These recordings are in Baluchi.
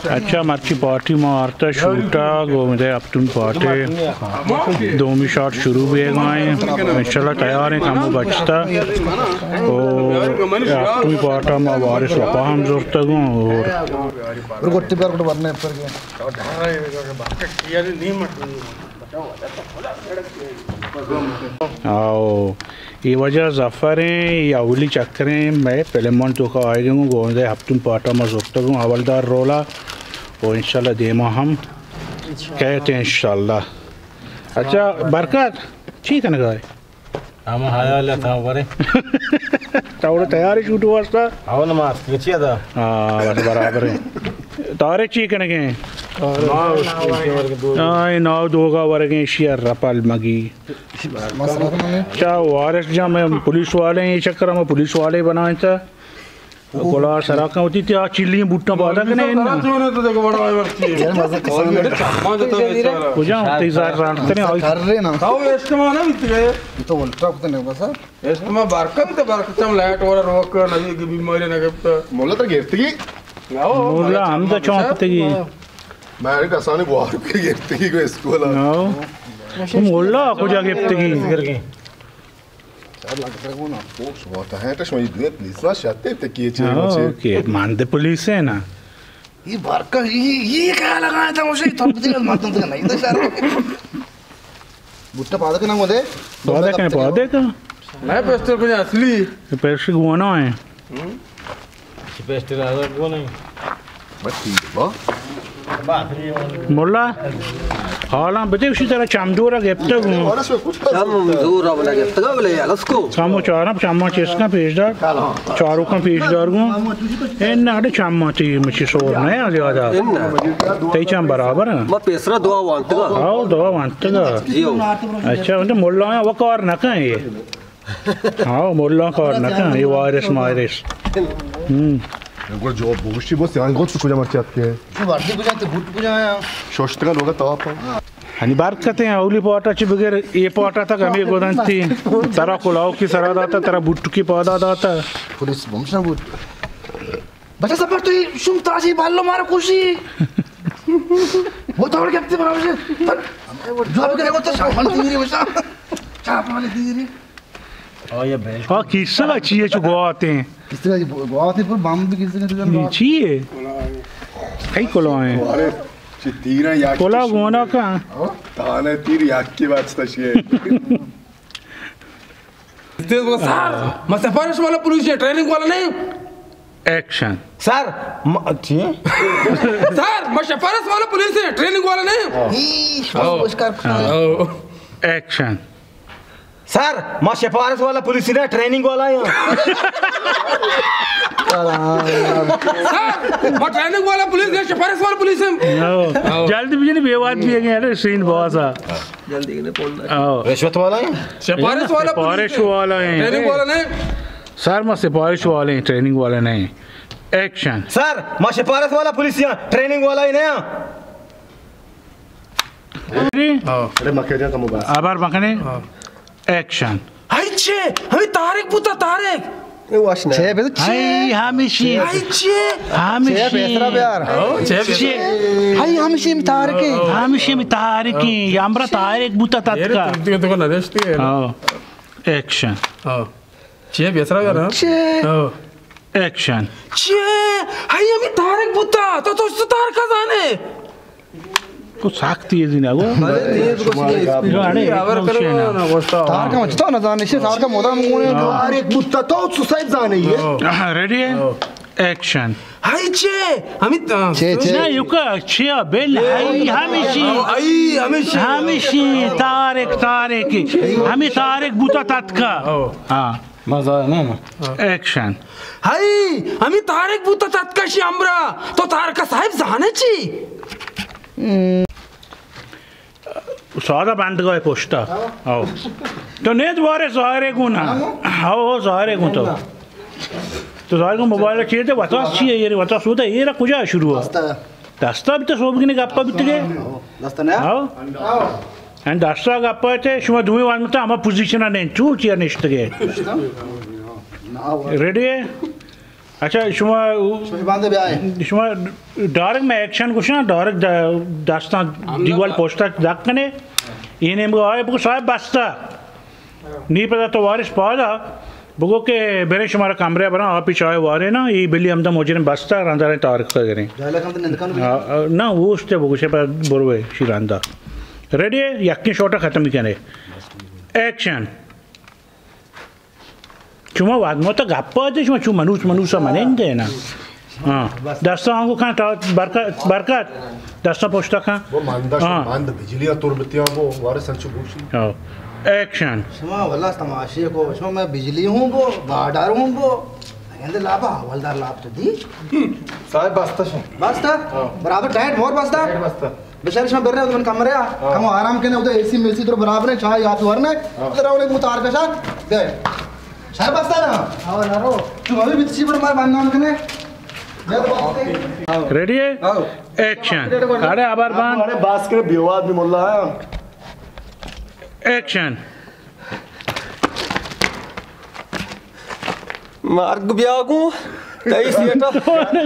اچھا، مرچی پارٹی ما آرتا شوٹا، گومدے ہپتمی پارٹی دومی شاٹ شروع بیگائیں۔ انشاءاللہ تیار ہیں، کمو بچتا۔ او ہپتمی پارٹا ما وارث وپا ہم زرتگوں اور آؤ، اے واجہ ظفر ایں، اے اولی چکر ایں مئے فلمانی توکا آیگیں، گوں گوندے ہپتمی پارٹا ما زرتگوں حوالدار رولا، و انشاءاللہ دیما ہم کئیت انشاءاللہ۔ اچھا برکت، چی کنگا ئے؟ ہم حیال ات ہم ورے۔ تو تیاری شوٹ واسطہ؟ او نماز کے چی ادا؟ ہاں، بس برابر ایں۔ طارق چی کنگے؟ آئی ناو دوگا ورگیں شیئر رپل مگی۔ چا وارث جان، مئے پولیس والے ایں، اے چکر ہم پولیس والے بنائیں تا۔ کلا سرا کن وتی تیا چلی بوٹاں پادا کنے۔ کجا تئی زار رانتنے آئی؟ تو اجتماع نہ بیت گئے۔ تو الٹا کتنے بس۔ اجتماع برکت، برکت ہم لائٹ والا روک نبی کی بیماری نہ گپتا۔ مولا تو گرتگی؟ مولا ہم تو چونکتگی۔ میں کسانی گوار کے گرتگی کو اسکول۔ تو مولا کجا گپتگی؟ سر لگتا ہے وہ نا، فوکس بہت ہے، تو شما یہ دوئے پولیس نا شتے تے کیے چے ہاں، مچے۔ اوکے، مند پولیس ہے نا۔ یہ بارکا، یہ، یہ کیا لگا تھا مجھے؟ تو مجھے مت تو نہیں تھا سر۔ بوٹا پادا کنا مدے۔ پادا کنا، پادا کنا۔ میں پسٹل کو اصلی۔ پسٹل گوانا ہے۔ پسٹل آزاد گوانا ہے۔ ملا، حالاں بدے، اشی ترا چم دورا گپتگ گوں۔ چم دورا منا گپتگ، بلے الس کو۔ چم و چاراں، چماں چست کن پیش دار۔ چاروکاں پیش دار گوں۔ اے نہ، اڑے چماں تی مچی سور نہ زیادہ۔ تئی چم برابر ہیں۔ ما پیسرا دعا وانتگا۔ آؤ، دعا وانتگا۔ جی ہو۔ اچھا، ملا وکار نہ کن یہ۔ ہاں، ملا کار نہ کن، یہ وائرس مائرس۔ ہم۔ گڑا جواب بگوشی، بس یہاں گوشت کجا مرچی آتے ہیں؟ تو وردی کجا، تو بوٹ کجا آیا؟ شوشتگا لوگا تو آپ۔ ہنی برکت ہیں، اولی پاٹا چی بگر، یہ پاٹا تک ہمیں گودن تھی۔ ترا کلاو کی سرا داتا، ترا بوٹ کی پادا داتا۔ پولیس بمشنا بوٹ۔ بچہ سفر تو شوم تراشی بالو مارا کوشی۔ وہ تو اور کپتے برابر سے۔ جواب کرے کو تو شاپان تیری بچہ۔ شاپان تیری۔ ہاں، کیسہ چی ہے چو گواتے ہیں؟ کیسہ گواتے ہیں، پر بم بھی کیسہ نہیں۔ چی ہے؟ کئی کلا ہیں؟ ارے، چی تیرا یا کلا گونا کا؟ تانے تیر یا کی بات تشیے۔ سر، ما سفارش والا پولیس ہے، ٹریننگ والا نہیں۔ ایکشن۔ سر، ما، چی؟ سر، ما سفارش والا پولیس ہے، ٹریننگ والا نہیں۔ ایش، بس، بس کر۔ ایکشن۔ سر، ما سفارش والا پولیس ہے، ٹریننگ والا ہے۔ سر، ما ٹریننگ والا پولیس ہے، سفارش والا پولیس ہے۔ جلد بجنی، بے واد بھی ہے، سین بہت سا۔ جلدی کنے پول۔ آؤ۔ رشوت والا ہیں؟ سفارش والا پولیس سفارش ہے۔ والا ہیں۔ ٹریننگ والا نہیں۔ سر، ما سفارش والے ہیں، ٹریننگ والا نہیں۔ ایکشن۔ سر، ما سفارش والا پولیس ہیں، ٹریننگ والا ہی نہیں ہیں۔ جی؟ ہاں۔ ارے، مکے جا کمو بس۔ آبار مکنے؟ ہاں۔ ایکشن۔ ہائی چے؟ ہمیں طارق بوتا، طارق۔ اے واش نہ۔ چے بے چے؟ ہائی ہمیشی۔ ہائی چے؟ ہمیشی۔ چے پیسرا بیار۔ او، چے پیسرا؟ چے؟ ہائی ہمیشی ہمیں طارق ہے۔ ہمیشی ہمیں طارق ہے۔ یا امرا طارق بوتا تتکا۔ تم تو نہ دشتی ہے نا۔ ہاں۔ ایکشن۔ ہاں۔ چے پیسرا بیار نا؟ چے؟ ہاں۔ ایکشن۔ چے؟ ہائی ہمیں طارق بوتا، تو، تو، تو طارق کا زانے؟ تو ساختی ہے زینا گو۔ بلے تیز گوشی ہے، اسپیڈ۔ گاڑے، آور کرو نا، گوشتا۔ تار کا مچتا نہ زانے، شے تار کا مودا مونگونے۔ تار ایک بوتا تو سوسائڈ زانے ہے۔ ہاں، ریڈی ہے؟ ہاں۔ ایکشن۔ ہائی چے؟ ہمیں تا-، چے، چے؟ نہ، یوکا، چے، بل، ہائی، ہمیشی۔ ہائی، ہمیشی۔ ہمیشی، طارق، طارق۔ ہمیں طارق بوتا تتکا۔ ہاں۔ ہاں۔ مزہ ہے نا؟ ایکشن۔ ہائی، ہمیں طارق بوتا تتکا شی امرا۔ تو طارق صاحب زانے چی؟ سادہ بندگاہ پشتا۔ آؤ۔ تو نیت بارے ظاہرے گو نا۔ آؤ، آؤ، ظاہرے گو تو۔ تو ظاہر گو موبائل چیئے تے وتاس چیئے، یہ وتاس ہوتا ہے، یہ را کجا شروع ہے؟ دستا۔ دستا بھی تو سوب کی نے گپا بھی تگے۔ دستا نے؟ آؤ۔ این دستا گپا تے، شما دوی وان متا ہما پوزیشن نے، چو چیئے نشتگے۔ ریڈی ہے؟ اچھا، شما، شما باندے بیائے۔ شما ڈائریکٹ میں ایکشن گوشاں، ڈائریکٹ د-، دستاں دیوال پشتا دک کنے۔ یہ نیم آئے بگو صاحب بستہ۔ نی پدا تو وارث پادا بگو کہ برے شمارا کمرے براں، آپی چائے وارے نا، یہ بلی ہمدا مجرم بستہ، رندا رے طارق تا گریں۔ ڈائلاگ ہم تو نندکان بھی۔ آ، آ، نا، وہ اس تے بگو شے پر بروے شی رندا۔ ریڈی ہے؟ یکی شاٹ ختم کنے۔ ایکشن۔ شما واد ما تو گپ آتے، شما چو منوس منوس منندے نا۔ ہاں۔ دستا آنگو کن تا برکت، برکت۔ دستا پشتا کن۔ وہ مند، ہاں۔ مند بجلی تربتیاں وہ وارث سنچو گوشی۔ ہاں۔ ایکشن۔ شما واللہ تماشے کو، شما میں بجلی ہوں بو، بارڈر ہوں بو۔ اگندے لاپا حوالدار لاپ تو دی۔ صاحب بستا شو۔ بستا؟ ہاں۔ برابر ٹائٹ مور بستا؟ ٹائٹ بستا۔ بچار شما برے من کمرے آ، ہاں۔ کمو آرام کنے، ادھر اے سی میسی در برابر ہے، چائے آپ ورنے، ہاں۔ ادھر آؤ، ایک متار کشا دے۔ شر بستا نا؟ ہاں، نارو۔ تو ابھی بھی تشی پر مار بننا کنے۔ ریڈی ہے؟ ہاں۔ ایکشن۔ اڑے آبار بان۔ اڑے باس کرے بیواد بھی ملا ہے۔ ایکشن۔ مرگ بیا گوں تئی سیٹا۔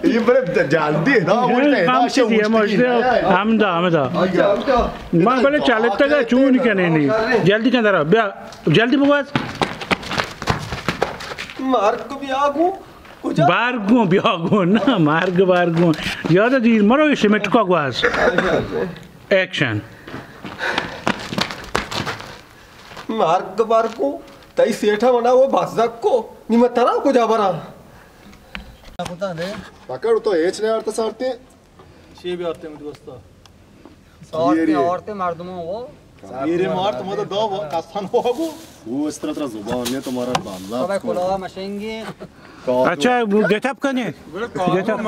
یہ بڑے جلدی ہے نا، کم چیزی ہے، مشتے ہمدا، ہمدا۔ من بلے چلتا گا چون کنے نہیں۔ جلدی کن درا، بیا، جلدی بگواز۔ مرگ بیا گوں کجا؟ بار گوں، بیا گوں، نا، مرگ بار گوں۔ یاد دیر مرو، یہ سیمنٹ کا گواز۔ ایکشن۔ مرگ بر کو، تئی سیٹھا منا وہ بزگ کو، نی من ترا کجا براں؟ پکڑ تو ہیچ نہ آرتا سارتے۔ شی بھی آرتے مت دوستا۔ سارتے، آرتے مردموں وہ۔ میرے مار تمہارا دو کسان ہوگو۔ وہ اس طرح ترا زبان نے تمہارا بزگ کو۔ خدا مشنگی۔ اچھا، گیٹ اپ کنے۔ Get up.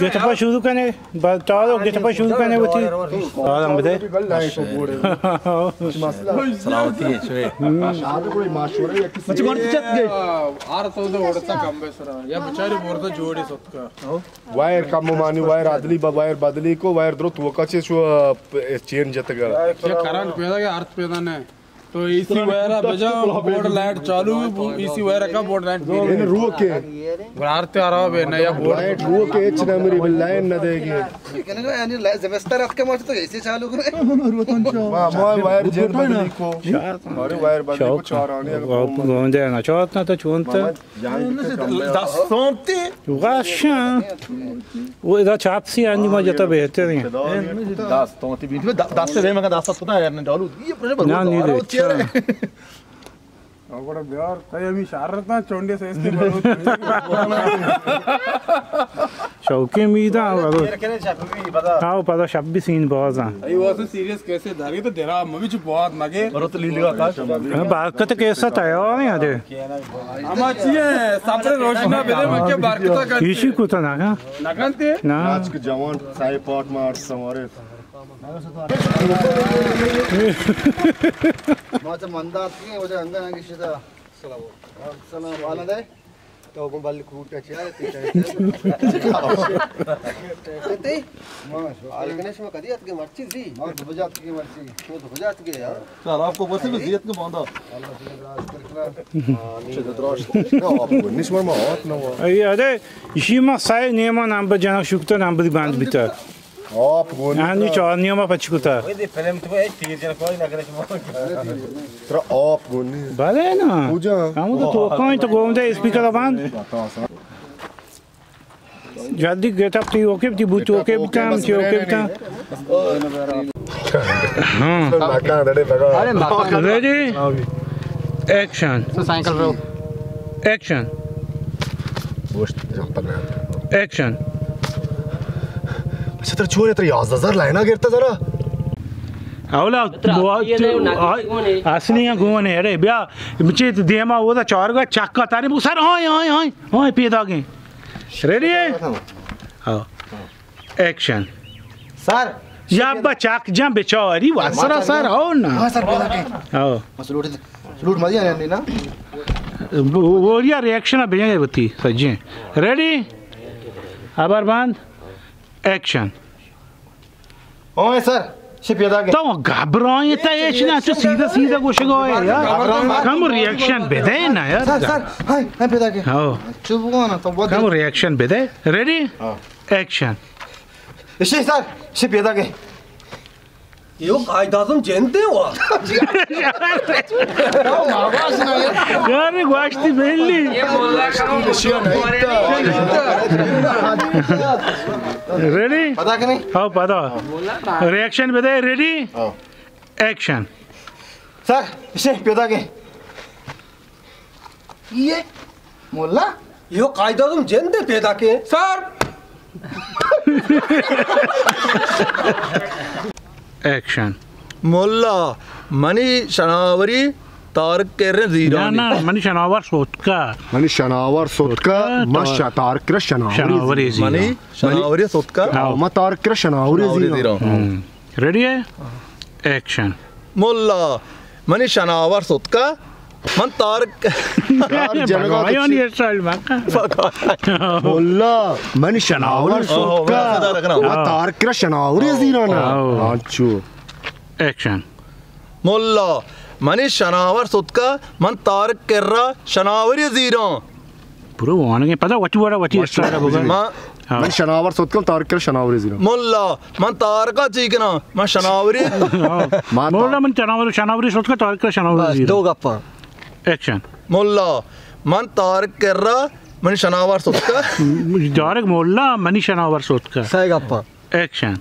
گیٹ اپ شروع کنے۔ با-، چارو گیٹ اپ شروع کنے وتی۔ آرام بدے۔ سلامتی ہے، شوی۔ اچھا، کون چت گئے؟ آر تو دے وڑتا کم بے سرا۔ یا بیچاری بورتا جوڑی ستکا۔ وائر کم مانی، وائر عدلی با، وائر بدلی کو، وائر درو تو کچے شو، چین جتگا۔ یہ کرنٹ پیدا کہ ارتھ پیدا نے۔ تو اے سی وائر بجا، بورڈ لائٹ چالو بو، اے سی وائر کا بورڈ لائٹ ان رو کے۔ گرار تے آرا بے نہ یا بورڈ۔ لائٹ رو کے اچ نہ میری لائن نہ دے گی۔ لیکن یعنی زمستر ات کے مارچ تو اے سی چالو کرے۔ ما، ما وائر جن بدلی کو۔ ہمارے وائر بدلی کو چار آنے۔ گوندے نا چوت نا تو چونت۔ دستونتی۔ واشاں۔ وہ ادا چاپسی آنی ما جتا بہتر ہیں۔ دستونتی بیت۔ دست دے مگا دست پتا یار نے ڈالو۔ یہ پروژہ بہت نا، نہیں دے، اچھا۔ اگر بیار، تئی ہمیں شہر رہتا، چونڈے سے اس کے بلوچ۔ شوقی میدان، آؤ، پدا شپ بھی سین باز ہیں۔ ای واسه سیریس کیسے داری تو درا مبی چو بہت مگے۔ برو تو لیلی کا۔ برکت کیسا تیار نہیں آتے۔ اما چیئے، سپر روشنا بدے مکہ برکتا کنتے۔ ایشی کو تو نہ، ہاں؟ نہ کنتے؟ نہ۔ آج کے جوان سائے پاٹ مار سوارے۔ ما چہ مند اتکیں، وجہ انگا نہ گشتا۔ سلام۔ سلام، حال دے؟ تو گوں بل کوٹ چیا تی؟ تی؟ حال کنے شما کدی اتکے مرچی زی؟ ما دو بجہ اتکے مرچی۔ شما دو بجہ اتکے یار؟ چل، آپ کو بس میں زیت کے باندا۔ اللہ سے راز کرکنا۔ چه دراش۔ نه، آپ کو نش مر ما آت نہ ہوا۔ اے ادے، ایشی ما سائے نیما نمبر جنگ شکتا نمبر بند بیتا۔ آپ گونی آنی ترا۔ چار نیما پچ کتا۔ وہی دی فلم تو ہے، تیر جن کوئی نہ کرے شما۔ ترا آپ گونی۔ بلے نا۔ کجا؟ ہم تو توکاں تو گوندے اسپیکر بند۔ جلدی گیٹ اپ تی اوکے بتی بوت اوکے بتا ہم تی اوکے بتا۔ ہاں۔ ریڈی؟ ایکشن۔ سائیکل رو۔ ایکشن۔ گوشت جمپر۔ ایکشن۔ اچھا، ترا چون ہے؟ ترا یازدہ ہزار لائنا گرتا ذرا۔ اولا، اصلی ہیں گون ہے۔ ارے بیا، مچے دیما ہوتا چار گا چکا تاری بو سر، آئیں، آئیں، آئیں، آئیں، پیدا گئے۔ ریڈی ہے؟ ہاں۔ ایکشن۔ سر۔ یا بچاک جان بیچاری واسرا سر، سر۔ ہو نا۔ ہاں سر، پیدا کے۔ ہو۔ بس لوٹ، لوٹ مزی آنے نا۔ وہ، وہ یا ریئیکشن اب یہ ہوتی سجے۔ ریڈی؟ ابر بند۔ ایکشن۔ اوئے سر، چی پیدا کے؟ تو گھبرائیں تا ہیچ نہ، چو سیدھا سیدھا گوشگا ہے یار. کم ریئیکشن بدے نا یار. سر، سر، ہائے، ہائے پیدا کے. ہاں. چپ بگو نا، تو بہت کم ریئیکشن بدے. ریڈی؟ ہاں. ایکشن. اشی سر، اشی پیدا کے. یو قائد اعظم جند ہے وا. یار، گواشتی بیلی. ریڈی؟ پدا کہ نہیں؟ ہاں، پدا. ریئیکشن بدے، ریڈی؟ ہاں. ایکشن. سر، اسے پیدا کے. یہ ملا؟ یہ قائد اعظم جند پیدا کے. سر! ایکشن. ملا، منی شناوری طارق کرن زیرانی. نہ، نہ، منی شناور سوتکا. منی شناور سوتکا، سوتکا، من طارق، شا-، طارق کرا شناوری شناوری زیران. زیران. منی شناوری سوتکا. ہاں. من طارق کرا شناوری شناوری زیران. زیران. ہم. ریڈی ہے؟ ایکشن. ملا، منی شناور سوتکا، من طارق. یار، جنگا تو بھگوان چی؟ یہ سال مکن. ملا، منی شناور سوتکا، من طارق کرا شناوری زیران. ہاں. ہاں، چو. ایکشن. ملا، منی شناور سوتکا، من طارق کرا شناوری زیران. برو وانگیں، پدا وتی وڑا وتی اسٹائل بگا. ما ہاں. من شناور سوتکم، طارق کرا شناوری زیران. ملا، من طارقا چی کناں؟ من شناوری. ہاں. ما مولا، من شناور، شناوری سوتکا، طارق کرا شناوری بس، زیران. دو گپاں. ایکشن. ملا، من طارق کرا، من شناور سوتکا. طارق مولا، منی شناور سوتکا. سہ گپاں. ایکشن.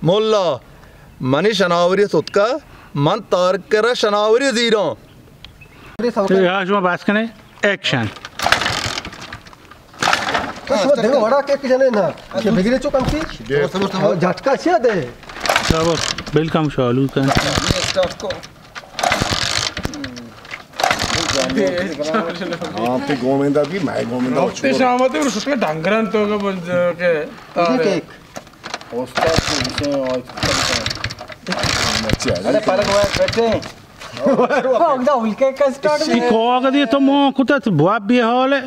ملا، منی شناوری سوتکا، من طارق کرا شناوری زیران. یا شما بس کنے. ایکشن. شما دیگه وڑا که جنے نا. چه بگیری چو کم سی؟ جھٹکا چیا دے؟ صبر، بالکل شالو کن. ہاں، تے گومندہ بھی، میں گومندہ ہوں. تے شامت ہے، اس میں ڈنگران تو کا بن کے. استاد کو اسے اور اڑے پرک وائر بیٹھے. اوگدا ہلکے کا سٹارٹ. اسی کو آگا دی تو مو کتا تو بواب بھی حال ہے.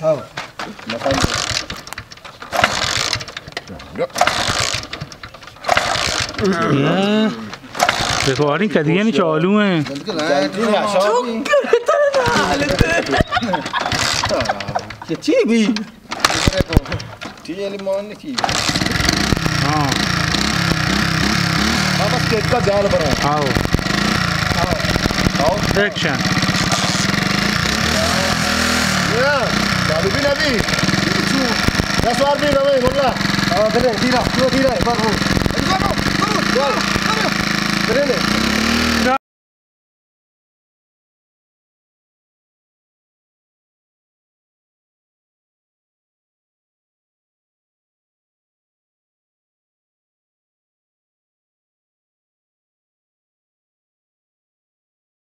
ہاں. ریکارڈنگ کدی نہیں چالو ہیں. یہ چی بھی؟ ٹی ایل مان کی. ہاں. ہاں، بس کیک کا جال بنا. آؤ. آؤ. ایکشن. یا، چالو بھی نہ بھی. دس بار بھی روے، واللہ. ہاں، دلے، دھیرا، دھیرا، بس.